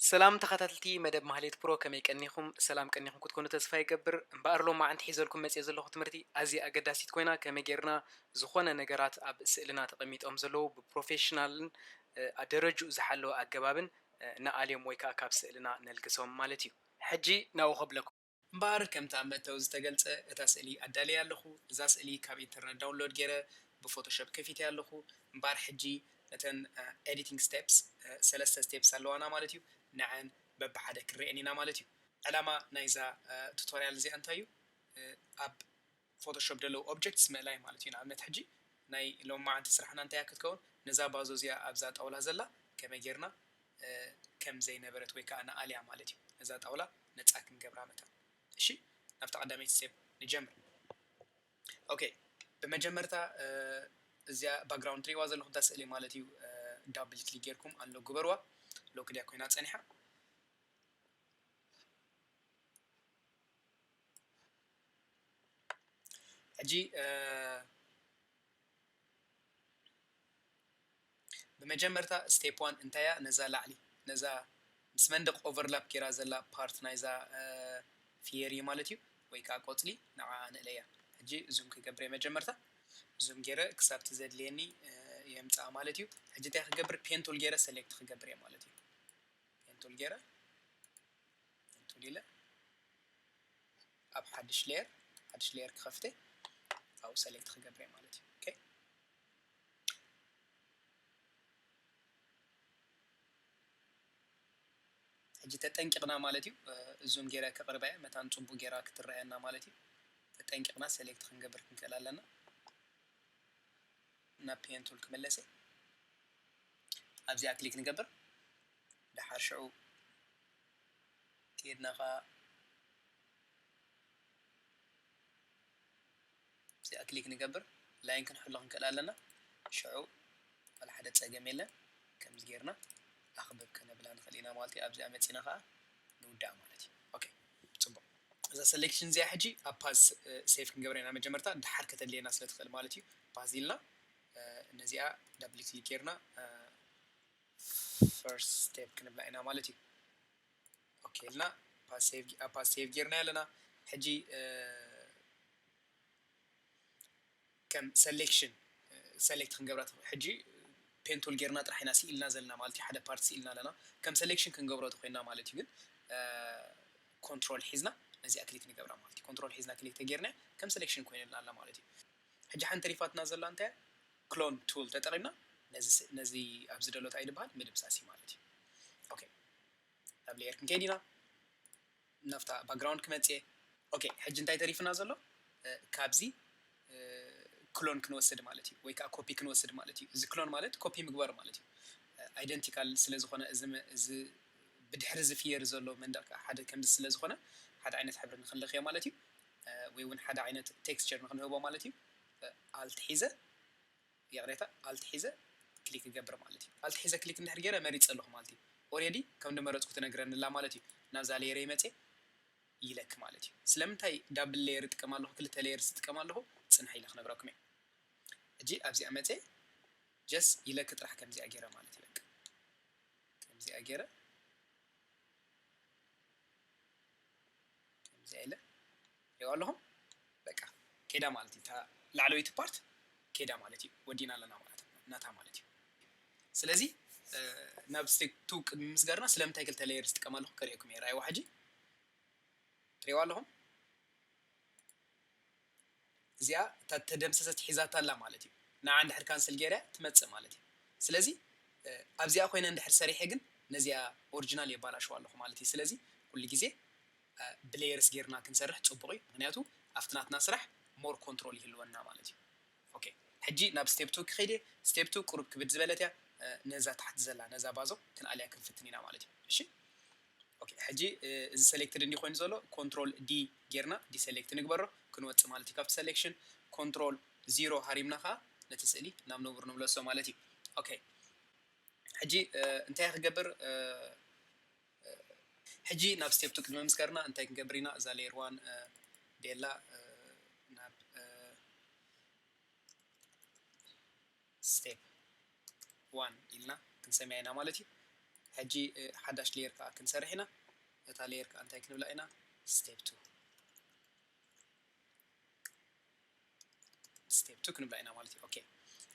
ሰላም ተኸታተልቲ መደብ ማህሌት ፕሮ፣ ከመይ ቀኒኹም? ሰላም ቀኒኹም ክትኮኑ ተስፋ ይገብር። እምበኣር ሎማዓንቲ ሒዘልኩም መፅየ ዘለኹ ትምህርቲ ኣዝያ ኣገዳሲት ኮይና፣ ከመይ ጌርና ዝኾነ ነገራት ኣብ ስእልና ተቐሚጦም ዘለዉ ብፕሮፌሽናልን ደረጅኡ ዝሓለወ ኣገባብን ንኣልዮም ወይ ከዓ ካብ ስእልና ነልግሶም ማለት እዩ። ሕጂ ናብኡ ከብለኩም። እምበኣር ከምቲ ኣብ መእተዊ ዝተገልጸ እታ ስእሊ ኣዳልየ ኣለኹ። እዛ ስእሊ ካብ ኢንተርነት ዳውንሎድ ገይረ ብፎቶሾፕ ከፊተ ኣለኹ። እምበኣር ሕጂ ነተን ኤዲቲንግ ስቴፕስ፣ ሰለስተ ስቴፕስ ኣለዋና ማለት እዩ። ንዐን በብሓደ ክንሪአን ኢና ማለት እዩ። ዕላማ ናይዛ ቱቶርያል እዚኣ እንታይ እዩ? ኣብ ፎቶሾፕ ዘለዉ ኦብጀክትስ ምእላይ ማለት እዩ። ንኣብነት ሕጂ ናይ ሎማዓንቲ ስራሕና እንታይ እያ ክትከውን? ነዛ ባዞ እዚኣ ኣብዛ ጣውላ ዘላ ከመይ ጌርና ከም ዘይነበረት ወይ ከዓ ንኣልያ ማለት እዩ። ነዛ ጣውላ ነፃ ክንገብራ መታን። እሺ፣ ናብታ ቀዳመይቲ ስቴፕ ንጀምር። ኦኬ፣ ብመጀመርታ እዚኣ ባክግራውንድ ትሪእዋ ዘለኹም እታ ስእሊ ማለት እዩ። ዳብል ክሊክ ጌርኩም ኣሎ ግበርዋ። ሎክ ድያ ኮይና ፀኒሓ። ሕጂ ብመጀመርታ ስቴፕ ዋን እንታይ እያ? ነዛ ላዕሊ ነዛ ምስ መንደቕ ኦቨርላፕ ጌራ ዘላ ፓርት ናይዛ ፍየሪ ማለት እዩ፣ ወይ ከዓ ቆፅሊ፣ ንዓ ንእለያ። ሕጂ ዙም ክገብር እየ መጀመርታ። ዙም ገይረ ክሳብ እቲ ዘድልየኒ የምፅኣ ማለት እዩ። ሕጂ እንታይ ክገብር? ፔን ቱል ገይረ ሰሌክት ክገብር እየ ማለት እዩ። ፔን ቱል ገይረ ፔን ቱል ኢለ ኣብ ሓድሽ ሌየር፣ ሓድሽ ሌየር ክኸፍተ ኣብኡ ሰሌክት ክገብር እየ ማለት እዩ። ኦኬ። ሕጂ ተጠንቂቕና ማለት እዩ። ዙም ገይረ ከቕርባ እየ፣ መታን ፅቡቅ ገይራ ክትረኣየና ማለት እዩ። ተጠንቂቕና ሰሌክት ክንገብር ክንክእል ኣለና። ናብ ፔን ቱል ክምለስ እየ። ኣብዚኣ ክሊክ ንገብር። ደሓር ሽዑ ከይድና ኸዓ እዚኣ ክሊክ ንገብር። ላይን ክንሕሎ ክንክእል ኣለና። ሽዑ ዋላ ሓደ ፀገም የለን። ከምዚ ጌርና ኣኽብብ ከነብላ ንኽእል ኢና ማለት እዩ። ኣብዚኣ መፂና ኸዓ ንውዳእ ማለት እዩ። ኦኬ፣ ፅቡቅ። እዛ ሰሌክሽን እዚኣ ሕጂ ኣብ ፓዝ ሴቭ ክንገብራ ኢና መጀመርታ፣ ድሓር ከተድልየና ስለ ትኽእል ማለት እዩ። ፓዝ ኢልና ነዚኣ ዳብል ክሊክ ጌርና ፈርስት ስቴፕ ክንብላ ኢና ማለት እዩ። ኦኬ ኢልና ፓዝ ሴቭ ጌርና ኣለና። ሕጂ ከም ሰሌክሽን ሰሌክት ክንገብራ፣ ሕጂ ፔን ቱል ጌርና ጥራሕ ኢና ስኢልና ዘለና ማለት እዩ። ሓደ ፓርት ስኢልና ኣለና። ከም ሰሌክሽን ክንገብሮ ተኮይና ማለት እዩ። ግን ኮንትሮል ሒዝና ነዚኣ ክሊክ ንገብራ ማለት እዩ። ኮንትሮል ሒዝና ክሊክ ተጌርና ከም ሰሌክሽን ኮይነልና ኣላ ማለት እዩ። ሕጂ ሓንቲ ተሪፋትና ዘላ እንታይ? ክሎን ቱል ተጠቂምና ነዚ ኣብዚ ደሎ እንታይ ይበሃል? ምድምሳስ እዩ ማለት እዩ። ኦኬ፣ ናብ ሌየር ክንከይድ ኢና። ናብታ ባክግራውንድ ክመፅእ እየ። ኦኬ፣ ሕጂ እንታይ ተሪፍና ዘሎ? ካብዚ ክሎን ክንወስድ ማለት እዩ፣ ወይ ከዓ ኮፒ ክንወስድ ማለት እዩ። እዚ ክሎን ማለት ኮፒ ምግባር ማለት እዩ። ኣይደንቲካል ስለ ዝኾነ እዚ ብድሕሪ እዚ ፍየሪ ዘሎ መንደቕ ሓደ ከምዚ ስለ ዝኾነ ሓደ ዓይነት ሕብሪ ንክንለኽዮ ማለት እዩ። ወይ እውን ሓደ ዓይነት ቴክስቸር ንክንህቦ ማለት እዩ። ኣልት ሒዘ፣ ይቕሬታ፣ ኣልት ሒዘ ክሊክ ክገብር ማለት እዩ። ኣልት ሒዘ ክሊክ እንድሕር ገይረ መሪፀ ኣለኹ ማለት እዩ። ኦልሬዲ ከም ዝመረፅኩ ትነግረኒ ኣላ ማለት እዩ። ናብዛ ሌየር ይመፅእ ይለክ ማለት እዩ። ስለምንታይ ዳብል ሌየር እጥቀም ኣለኹ፣ ክልተ ሌየር ዝጥቀም ኣለኹ? ፅንሕ ኢለ ክነግረኩም እየ። ሕጂ ኣብዚኣ መፅእ ጀስ ይለክ ጥራሕ ከምዚኣ ገይረ ማለት እዩ። በቃ ከምዚኣ ገይረ ከምዚኣ ኢለ ሪኦ ኣለኹም። በቃ ኬዳ ማለት እዩ። እታ ላዕለወይቲ ፓርት ኬዳ ማለት እዩ። ወዲና ኣለና ማለት ናታ ማለት እዩ። ስለዚ ናብ ስቴፕ ቱ ቅድሚ ምስጋርና ስለምንታይ ክልተ ሌየር ዝጥቀም ኣለኹ ከርእየኩም እየ። ራእይዋ ሕጂ ትሪእዋ ኣለኹም። እዚኣ እታ ተደምሰሰት ሒዛታ ኣላ ማለት እዩ። ንዓ እንድሕር ካንስል ገይረ ትመፅእ ማለት እዩ። ስለዚ ኣብዚኣ ኮይነ እንድሕር ሰሪሐ ግን ነዚኣ ኦሪጂናል የባላሽዋ ኣለኹ ማለት እዩ። ስለዚ ኩሉ ግዜ ብሌየርስ ጌርና ክንሰርሕ ፅቡቕ እዩ። ምክንያቱ ኣብቲ ናትና ስራሕ ሞር ኮንትሮል ይህልወና ማለት እዩ። ኦኬ፣ ሕጂ ናብ ስቴፕ ቱ ክኸይድ እየ። ስቴፕ ቱ ቁሩብ ክብድ ዝበለት እያ። ነዛ ታሕቲ ዘላ ነዛ ባዞ ክንኣልያ ክንፍትን ኢና ማለት እዩ። እሺ፣ ኦኬ፣ ሕጂ እዚ ሰሌክትድ እንዲ ኮይኑ ዘሎ ኮንትሮል ዲ ጌርና ዲሰሌክት ንግበሮ፣ ክንወፅእ ማለት እዩ ካብቲ ሰሌክሽን። ኮንትሮል ዚሮ ሃሪምና ከዓ ነቲ ስእሊ ናብ ንቡር ንምለሶ ማለት እዩ። ኦኬ፣ ሕጂ እንታይ ክገብር? ሕጂ ናብ ስቴፕ ቱ ቅድሚ ምስጋርና እንታይ ክንገብር ኢና? እዛ ሌየር ዋን ቤላ ናብ ስቴፕ ዋን ኢልና ክንሰምያ ኢና ማለት እዩ። ሕጂ ሓዳሽ layer ከዓ ክንሰርሕ ኢና። እታ layer ከዓ እንታይ ክንብላ ኢና? Step two step two ክንብላ ኢና ማለት እዩ። ኦኬ፣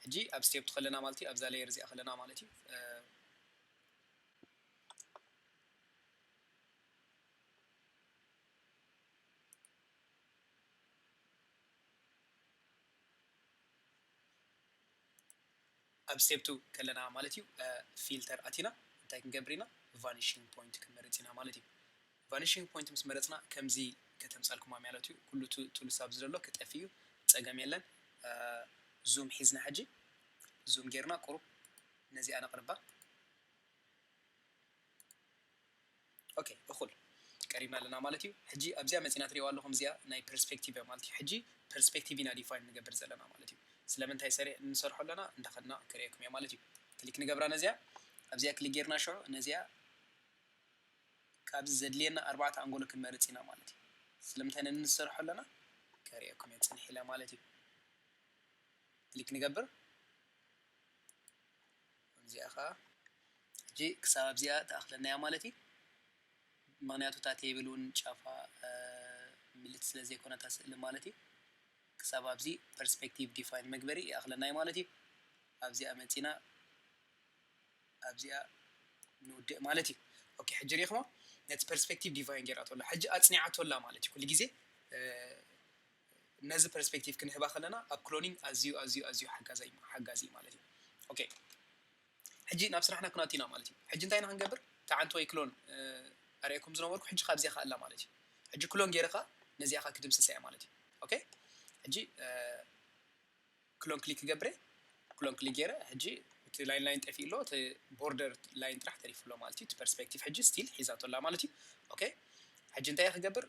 ሕጂ ኣብ step two ከለና ማለት እዩ፣ ኣብዛ layer እዚኣ ከለና ማለት እዩ። ኣብ step two ከለና ማለት እዩ፣ filter ኣቲና እንታይ ክንገብር ኢና? Vanishing point ክንመርፅ ኢና ማለት እዩ። Vanishing point ምስ መረፅና ከምዚ ከተምፃልኩማ ማለት እዩ። ኩሉ tools ኣብዚ ዘሎ ክጠፊ እዩ፣ ፀገም የለን። Zoom ሒዝና ሕጂ zoom ጌርና ቁሩብ ነዚኣ ነቕርባ። ኦኬ፣ እኹል ቀሪብና ኣለና ማለት እዩ። ሕጂ ኣብዚኣ መፂና ትሪእዋ ኣለኹም፣ እዚኣ ናይ perspective እያ ማለት እዩ። ሕጂ perspective ኢና define ንገብር ዘለና ማለት እዩ። ስለምንታይ ሰሪሕ እንሰርሖ ኣለና እንዳኸድና ከርእየኩም እየ ማለት እዩ። ክሊክ ንገብራ ነዚኣ፣ ኣብዚኣ ክሊክ ጌርና ሽዑ ነዚኣ ካብዚ ዘድልየና ኣርባዕተ ኣንጎሎ ክንመርፅ ኢና ማለት እዩ። ስለምንታይ ነንሰርሖ ኣለና ከርእየኩም እየ ፅንሕ ኢለ ማለት እዩ። ክሊክ ንገብር። እዚኣ ከዓ ሕጂ ክሳብ ኣብዚኣ ትኣኽለና እያ ማለት እዩ። ምክንያቱ እታ table እውን ጫፋ ምልት ስለ ዘይኮነ እታ ስእሊ ማለት እዩ። ክሳብ ኣብዚ perspective define መግበሪ ይኣኽለና እዩ ማለት እዩ። ኣብዚኣ መፂና ኣብዚኣ ንውድእ ማለት እዩ። ኦኬ፣ ሕጂ ሪኢኹሞ ነቲ perspective define ጌራቶ ኣላ። ሕጂ ኣፅኒዓቶ ኣላ ማለት እዩ። ኩሉ ግዜ ነዚ perspective ክንህባ ከለና ኣብ cloning ኣዝዩ ኣዝዩ ኣዝዩ ሓጋዛይ ሓጋዚ ማለት እዩ። ኦኬ፣ ሕጂ ናብ ስራሕና ክነእቱ ኢና ማለት እዩ። ሕጂ እንታይ ኢና ክንገብር? እታ ዓንተወይ clone ኣርእየኩም ዝነበርኩ ሕጂ ካብዚኣ ከኣላ ማለት እዩ። ሕጂ clone ጌረ ከዓ ነዚኣ ከዓ ክድምስሳ እየ ማለት እዩ። ኦኬ፣ ሕጂ clone click ክገብር እየ። Clone click ጌረ ሕጂ እቲ line line ጠፊኡ ኣሎ፣ እቲ border line ጥራሕ ተሪፉ ኣሎ ማለት እዩ። እቲ perspective ሕጂ still ሒዛቶ ኣላ ማለት እዩ። ኦኬ፣ ሕጂ እንታይ እየ ክገብር?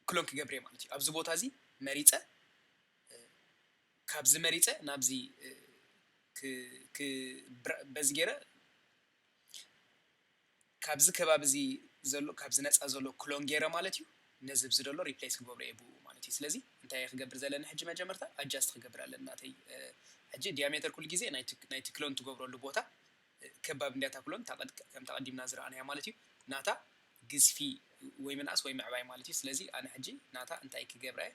Clone ክገብር እየ ማለት እዩ። ኣብዚ ቦታ እዚ መሪፀ፣ ካብዚ መሪፀ ናብዚ በዚ ገይረ ካብዚ ከባቢ እዚ ዘሎ ካብዚ ነፃ ዘሎ clone ገይረ ማለት እዩ። ነዚ ብዚ ዘሎ replace ክገብሮ እየ ብኡ ማለት እዩ። ስለዚ እንታይ እየ ክገብር ዘለኒ ሕጂ? መጀመርታ adjust ክገብር ኣለኒ ናተይ። ሕጂ diameter ኩሉ ግዜ ናይቲ clone ትገብረሉ ቦታ ከባብ እንድያ እታ clone፣ ከም ተቐዲምና ዝረኣናያ ማለት እዩ። ናታ ግዝፊ ወይ ምንኣስ ወይ ምዕባይ ማለት እዩ። ስለዚ ኣነ ሕጂ ናታ እንታይ ክገብራ እየ?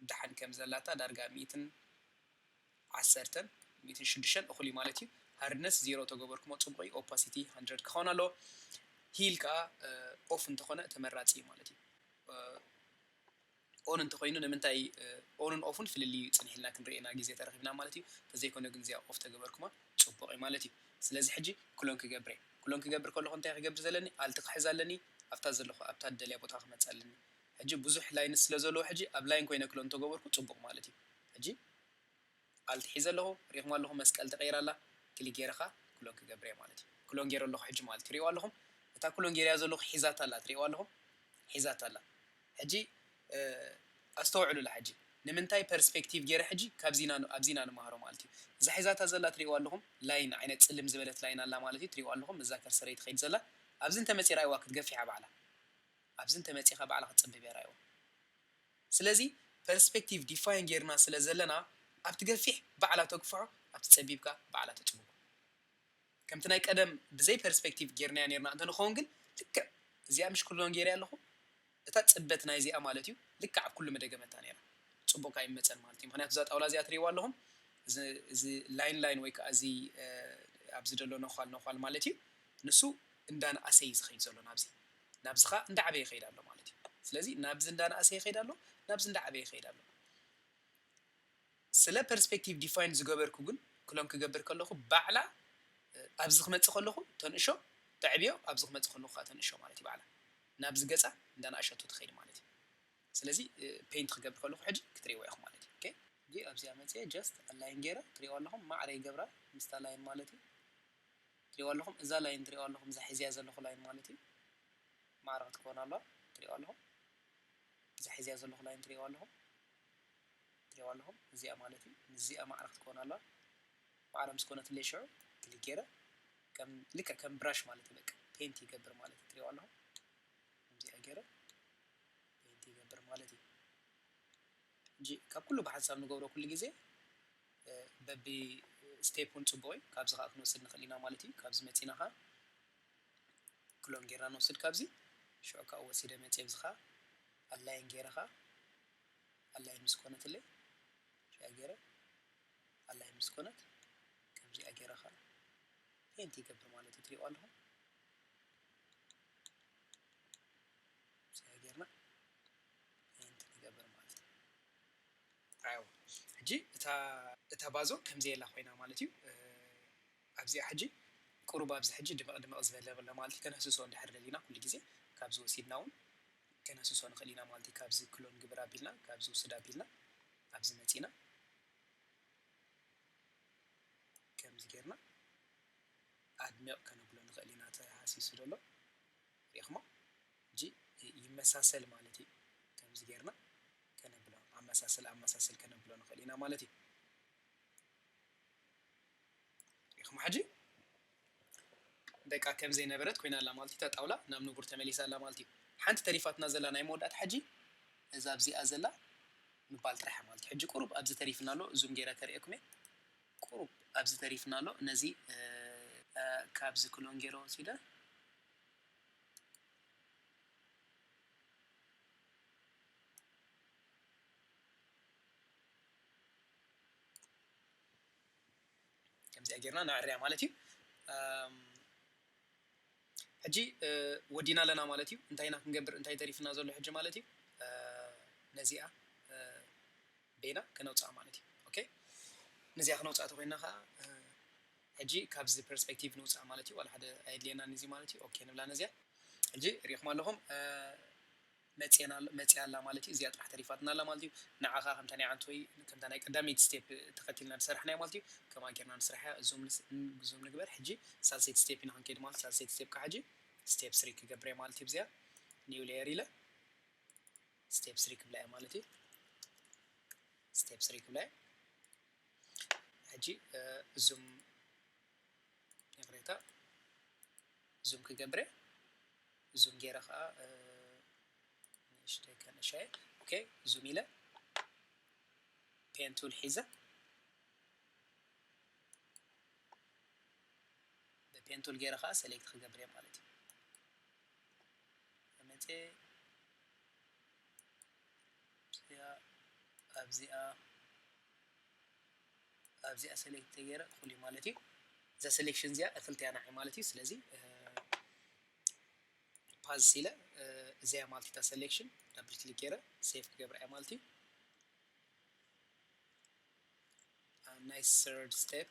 ደሓን ከም ዘላታ ዳርጋ ሚእትን ዓሰርተን ሚእትን ሽዱሽተን እኹል እዩ ማለት እዩ። Hardness ዜሮ ተገበርኩሞ ፅቡቕ እዩ። Opacity ሃንድረድ ክኸውን ኣለዎ። Hue ከዓ off እንተኾነ ተመራፂ እዩ ማለት እዩ። On እንተኾይኑ ንምንታይ on ን off ን ፍልልዩ ፅንሕ ኢልና ክንርኢ ኢና ግዜ ተረኺብና ማለት እዩ። ተዘይኮነ ግን እዚኣ off ተገበርኩማ ፅቡቕ እዩ ማለት እዩ። ስለዚ ሕጂ clone ክገብር እየ። Clone ክገብር ከለኹ እንታይ ክገብር ዘለኒ? Alt ክሕዝ ኣለኒ። ኣብታ ዘለኹ ኣብታ ደልያ ቦታ ክመፅእ ኣለኒ። ሕጂ ብዙሕ line ስለ ዘለዎ ሕጂ ኣብ line ኮይነ clone እንተገበርኩ ፅቡቕ ማለት እዩ። ሕጂ Alt ሒዘ ኣለኹ፣ ሪኢኹም ኣለኹም መስቀል ተቐይራ ኣላ። ክሊክ ገይረ ኸዓ clone ክገብር እየ ማለት እዩ። Clone ገይረ ኣለኹ ሕጂ ማለት እዩ። ትሪእዋ ኣለኹም፣ እታ clone ገይረያ ዘለኹ ሒዛታ ኣላ። ትሪእዋ ኣለኹም፣ ሒዛታ ኣላ። ሕጂ ኣስተውዕሉላ። ሕጂ ንምንታይ perspective ገይረ ሕጂ ካብዚና ኣብዚና ንመሃሮ ማለት እዩ። እዛ ሒዛታ ዘላ ትሪእዋ ኣለኹም፣ line ዓይነት ፅልም ዝበለት line ኣላ ማለት እዩ። ትሪእዋ ኣለኹም፣ እዛ ከርሰረይ ትኸይድ ዘላ ኣብዚ እንተመፂእ ራእይዋ ክትገፊሕ እያ ባዕላ። ኣብዚ እንተመፂኻ ባዕላ ክትፅብብ እያ ራእይዋ። ስለዚ perspective define ጌርና ስለ ዘለና ኣብቲ ገፊሕ ባዕላ ተግፍሖ፣ ኣብቲ ፀቢብ ከዓ ባዕላ ተፅብቦ። ከምቲ ናይ ቀደም ብዘይ perspective ጌርናያ ኔርና እንተንኸውን ግን ልክዕ እዚኣ ምሽ clone ጌረያ ኣለኹ፣ እታ ፅበት ናይዚኣ ማለት እዩ ልክዕ ኣብ ኩሉ መደገመታ ኔራ። ፅቡቕ ኣይመፀን ማለት እዩ። ምክንያቱ እዛ ጣውላ እዚኣ ትሪእዋ ኣለኹም፣ እዚ line line ወይ ከዓ እዚ ኣብዚ ዘሎ ነዃል ነዃል ማለት እዩ፣ ንሱ እንዳንኣሰ እዩ ዝኸይድ ዘሎ ናብዚ ናብዚ ከዓ እንዳዓበየ ይኸይድ ኣሎ ማለት እዩ። ስለዚ ናብዚ እንዳንኣሰ ይኸይድ ኣሎ፣ ናብዚ እንዳዓበየ ይኸይድ ኣሎ። ስለ perspective define ዝገበርኩ ግን clone ክገብር ከለኹ ባዕላ ኣብዚ ክመፅእ ከለኹ ተንእሾ ተዕብዮ፣ ኣብዚ ክመፅእ ከለኹ ከዓ ተንእሾ ማለት እዩ። ባዕላ ናብዚ ገፃ እንዳንኣሸቱ ትኸይድ ማለት እዩ። ስለዚ paint ክገብር ከለኹ ሕጂ ክትሪእዎ ኢኹም ማለት እዩ። ኦኬ፣ ሕጂ ኣብዚኣ መፅየ just align ገይረ ትሪእዎ ኣለኹም፣ ማዕረ ይገብራ ምስታ line ማለት እዩ። ትሪእዎ ኣለኹም፣ እዛ line ትሪእዎ ኣለኹም፣ እዛ ሒዝያ ዘለኹ line ማለት እዩ። ማዕረ ክትከውን ኣለዋ። ትሪእዎ ኣለኹም፣ እዛ ሒዝያ ዘለኹ line ትሪእዎ ኣለኹም፣ ትሪእዎ ኣለኹም፣ እዚኣ ማለት እዩ። ምስዚኣ ማዕረ ክትከውን ኣለዋ። ማዕረ ምስ ኮነትለይ ሽዑ ክሊክ ገይረ ልክዕ ከም brush ማለት እዩ። በቃ paint ይገብር ማለት እዩ። ትሪእዎ ኣለኹም፣ ከምዚኣ ገይረ paint ይገብር ማለት እዩ። ሕጂ ካብ ኩሉ ብሓንሳብ ንገብሮ ኩሉ ግዜ በቢ step እውን ፅቡቕ እዩ። ካብዚ ከዓ ክንወስድ ንኽእል ኢና ማለት እዩ። ካብዚ መፂና ከዓ clone ጌርና ንወስድ ካብዚ። ሽዑ ከዓ ወሲደ መፅየ ኣብዚ ከዓ ኣላይን ጌረ ከዓ ኣላይን ምስ ኮነትለይ ሽያ ጌረ ኣላይን ምስ ኮነት ከምዚኣ ጌረ ከዓ paint ይገብር ማለት እዩ። ትሪእዋ ኣለኹም። እዚኣ ጌርና paint ንገብር ማለት እዩ። ኣይዋ ሕጂ እታ እታ ባዞ ከምዚ የላ ኮይና ማለት እዩ። ኣብዚኣ ሕጂ ቁሩብ ኣብዚ ሕጂ ድምቕ ድምቕ ዝበለ ኣሎ ማለት እዩ። ከነህስሶ እንድሕር ደሊና ኩሉ ግዜ ካብዚ ወሲድና እውን ከነህስሶ ንኽእል ኢና ማለት እዩ። ካብዚ clone ግብር ኣቢልና ካብዚ ውስድ ኣቢልና ኣብዚ መፂና ከምዚ ጌርና ኣድሚቕ ከነብሎ ንኽእል ኢና። ተሃሲሱ ዘሎ ሪኢኽሞ ሕጂ ይመሳሰል ማለት እዩ። ከምዚ ጌርና ከነብሎ ኣመሳሰል ኣመሳሰል ከነብሎ ንኽእል ኢና ማለት እዩ። ሪኢኽሞ ሕጂ በቃ ከም ዘይነበረት ኮይና ኣላ ማለት እዩ። እታ ጣውላ ናብ ንቡር ተመሊሳ ኣላ ማለት እዩ። ሓንቲ ተሪፋትና ዘላ ናይ መወዳእታ ሕጂ እዛ ኣብዚኣ ዘላ ምባል ጥራሕ ማለት እዩ። ሕጂ ቁሩብ ኣብዚ ተሪፍና ኣሎ። ዙም ጌረ ከርእየኩም እየ። ቁሩብ ኣብዚ ተሪፍና ኣሎ። ነዚ ካብዚ clone ጌረ ወሲደ ከምዚኣ ጌርና ነዕርያ ማለት እዩ። ሕጂ ወዲና ኣለና ማለት እዩ። እንታይ ኢና ክንገብር? እንታይ ተሪፍና ዘሎ ሕጂ ማለት እዩ? ነዚኣ ቤና ከነውፅኣ ማለት እዩ። ኦኬ፣ ነዚኣ ክነውፅኣ ተኮይና ከዓ ሕጂ ካብዚ perspective ንውፅኣ ማለት እዩ። ዋላ ሓደ ኣየድልየናን እዚ ማለት እዩ። ኦኬ ንብላ ነዚኣ። ሕጂ ሪኢኹም ኣለኹም መፅያ ኣላ ማለት እዩ። እዚኣ ጥራሕ ተሪፋትና ኣላ ማለት እዩ። ንዓ ከዓ ከምታ ናይ ዓንተወይ ከምታ ናይ ቀዳመይቲ step ተኸቲልና ዝሰራሕናዮ ማለት እዩ። ከምኣ ጌርና ንስራሕ እያ። ዙም ንግበር። ሕጂ ሳልሰይቲ step ኢና ክንከይድ ማለት። ሳልሰይቲ step ከዓ ሕጂ step three ክገብር እየ ማለት እዩ። እዚኣ new layer ኢለ step three ክብላ እየ ማለት እዩ። step three ክብላ እየ። ሕጂ ዙም ይቕሬታ ዙም ክገብር እየ። ዙም ጌረ ከዓ ንእሽተይ ከንእሻየ። ኦኬ ዙም ኢለ pen tool ሒዘ ብ pen tool ጌረ ከዓ select ክገብር እየ ማለት እዩ። መፅየ እዚኣ ኣብዚኣ ኣብዚኣ select ተገይረ እኹል እዩ ማለት እዩ። እዛ selection እዚኣ እኽልቲ እያ ንዓይ ማለት እዩ። ስለዚ ፓዝ ኢለ እዚኣ ማለት እታ selection double click ገይረ save ክገብራ እየ ማለት እዩ። ናይ third step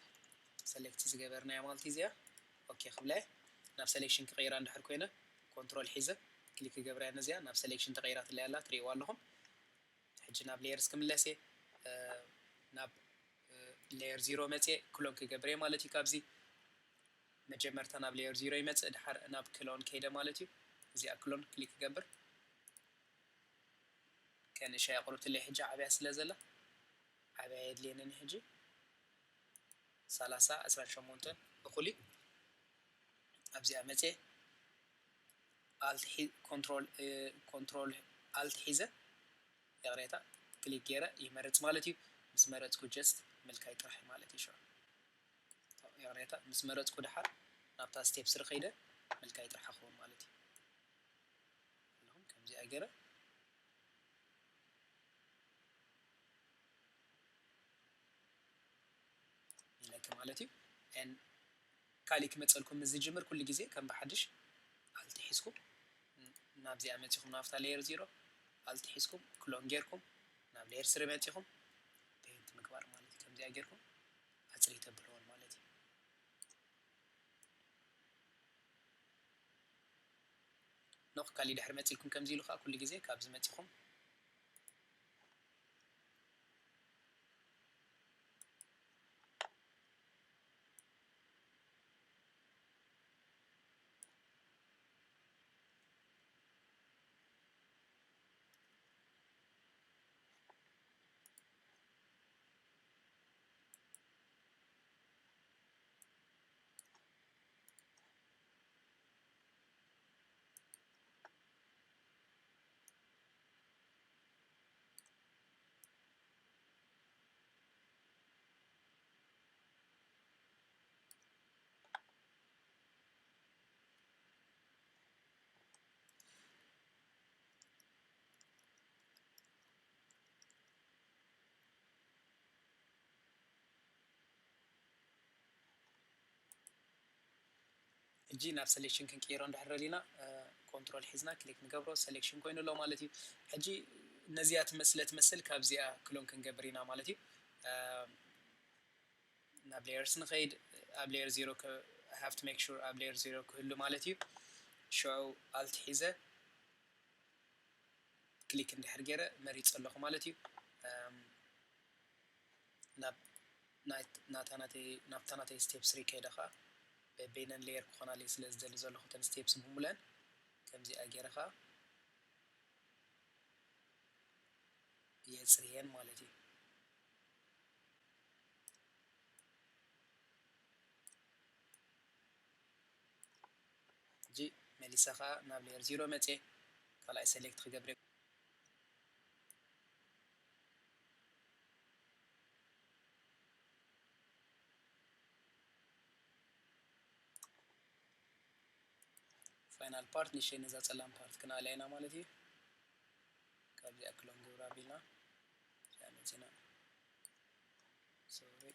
select ዝገበርናያ ማለት እዩ። እዚኣ ኦኬ ክብላ እየ። ናብ selection ክቕይራ እንድሕር ኮይነ control ሒዘ click ክገብራ እየ። ነዚኣ ናብ selection ተቐይራትለይ ኣላ ትሪእዋ ኣለኹም። ሕጂ ናብ layers ክምለስ እየ። ናብ layer zero መፅየ clone ክገብር እየ ማለት እዩ። ካብዚ መጀመርታ ናብ layer zero ይመፅእ፣ ድሓር ናብ clone ከይደ ማለት እዩ። እዚኣ clone click ክገብር ከንእሻ የቕርብትለይ ሕጂ ዓብያ ስለ ዘላ ዓብያ የድልየንን ሕጂ ሰላሳ ዕስራን ሸሞንተን እኹል እዩ። ኣብዚኣ መፅየ alt control control alt ሒዘ ይቕሬታ click ገይረ ይመርፅ ማለት እዩ። ምስ መረፅኩ just ምልካይ ጥራሕ ማለት እዩ። ሽዑ ይቕሬታ ምስ መረፅኩ ድሓር ናብታ step three ከይደ ምልካይ ጥራሕ ክኸውን ማለት እዩ። ኣለኹም ከምዚኣ ገይረ ኢለኪ ማለት እዩ። And ካሊእ ክመፀልኩም ምስ ዝጅምር ኩሉ ግዜ ከም ብሓድሽ alt ሒዝኩም ናብዚኣ መፂኹም ናብታ layer zero alt ሒዝኩም clone ጌርኩም ናብ layer three መፂኹም paint ምግባር ማለት እዩ። ከምዚኣ ጌርኩም ኣፅሪ ተብልዎን ማለት እዩ። ኖኽ ካሊእ ድሕሪ መፂልኩም ከምዚ ኢሉ ከዓ ኩሉ ግዜ ካብዚ መፂኹም ሕጂ ናብ selection ክንቅይሮ እንድሕር ደሊና፣ control ሒዝና click ንገብሮ፣ selection ኮይኑ ኣሎ ማለት እዩ። ሕጂ ነዚኣ ትመስለ ትመስል ካብዚኣ clone ክንገብር ኢና ማለት እዩ። ናብ layers ንኸይድ። ኣብ layer zero have to make sure ኣብ layer zero ክህሉ ማለት እዩ። ሽዑ alt ሒዘ click እንድሕር ገይረ መሪፀ ኣለኹ ማለት እዩ። ናብታ ናተይ step three ከይደ ከዓ በበይነን layer ክኾናለይ ስለ ዝደሊ ዘለኹ እተን steps ብምሉአን ከምዚኣ ገይረ ከዓ የፅርየን ማለት እዩ። ሕጂ መሊሰ ከዓ ናብ layer zero መፅየ ካልኣይ select ክገብር። Final part ንሸይ ነዛ ፀላም part ክንኣልያ ኢና ማለት እዩ። ካብዚኣ clone ግብራ ቢልና እዚኣ መፂና። Sorry.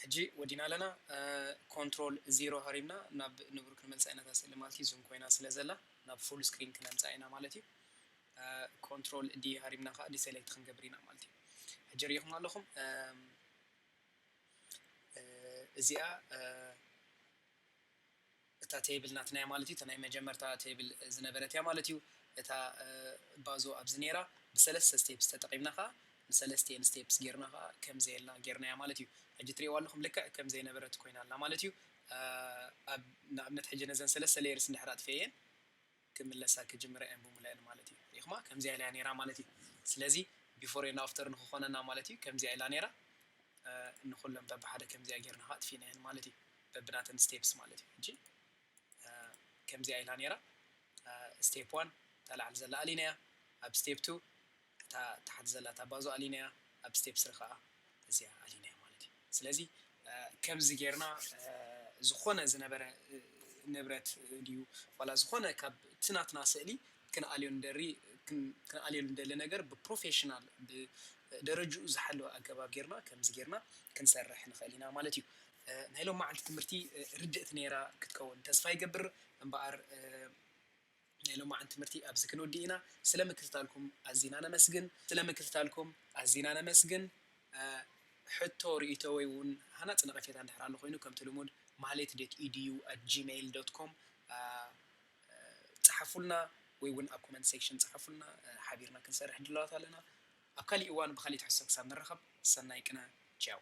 ሕጂ ወዲና ኣለና። Control zero ሃሪምና ናብ ንቡር ክንመልሳ ኢና እታ ስእሊ ማለት እዩ። Zoom ኮይና ስለ ዘላ ናብ full screen ክነምፅኣ ኢና ማለት እዩ። Control D ሃሪምና ከዓ deselect ክንገብር ኢና ማለት እዩ። ሕጂ ሪኢኹም ኣለኹም። እዚኣ እታ table ናትና እያ ማለት እዩ። እታ ናይ መጀመርታ table ዝነበረት እያ ማለት እዩ። እታ ባዞ ኣብዚ ነይራ ብሰለስተ steps ተጠቒምና ከዓ ንሰለስቲኤን steps ጌርና ከዓ ከም ዘየላ ጌርናያ ማለት እዩ። ሕጂ ትሪእዋ ኣለኹም ልክዕ ከም ዘይነበረት ኮይና ኣላ ማለት እዩ። ኣብ ንኣብነት ሕጂ ነዘን ሰለስተ layers እንድሕር ኣጥፊኤየን ክምለሳ ክጅምራ እየን ብምሉአን ማለት እዩ። ሪኢኹማ ከምዚኣ ኢላ ነይራ ማለት እዩ። ስለዚ before and after ንክኾነና ማለት እዩ ከምዚኣ ኢላ ነይራ። ንኩሎም በብሓደ ከምዚኣ ጌርና ከዓ ኣጥፊእናየን ማለት እዩ። በብናተን steps ማለት እዩ። ሕጂ ከምዚኣ ኢላ ነይራ። Step one እታ ላዕሊ ዘላ ኣሊናያ፣ ኣብ step two እታ ታሕቲ ዘላ እታ ባዞ ኣሊናያ፣ ኣብ step three ከዓ እዚኣ ኣሊናያ ማለት እዩ። ስለዚ ከምዚ ጌርና ዝኾነ ዝነበረ ንብረት ድዩ ዋላ ዝኾነ ካብ እቲ ናትና ስእሊ ክንኣልዮ ንደሊ ነገር ብፕሮፌሽናል ብደረጅኡ ዝሓለወ ኣገባብ ጌርና ከምዚ ጌርና ክንሰርሕ ንኽእል ኢና ማለት እዩ። ናይ ሎማዓንቲ ትምህርቲ ርድእቲ ነይራ ክትከውን ተስፋ ይገብር። እምበኣር ናይ ሎማዓንቲ ትምህርቲ ኣብዚ ክንወድእ ኢና። ስለ ምክትታልኩም ኣዚና ነመስግን። ስለ ምክትታልኩም ኣዚና ነመስግን። ሕቶ፣ ርእይቶ ወይ እውን ሃናፂ ነቐፌታ እንድሕር ኣሎ ኮይኑ ከምቲ ልሙድ ማህሌት dot edu at gmail dot com ፀሓፉልና ወይ እውን ኣብ comment section ፀሓፉልና። ሓቢርና ክንሰርሕ ድልዋት ኣለና። ኣብ ካሊእ እዋን ብካሊእ ትሕዝቶ ክሳብ ንራኸብ ሰናይ ቅነ። ቻው።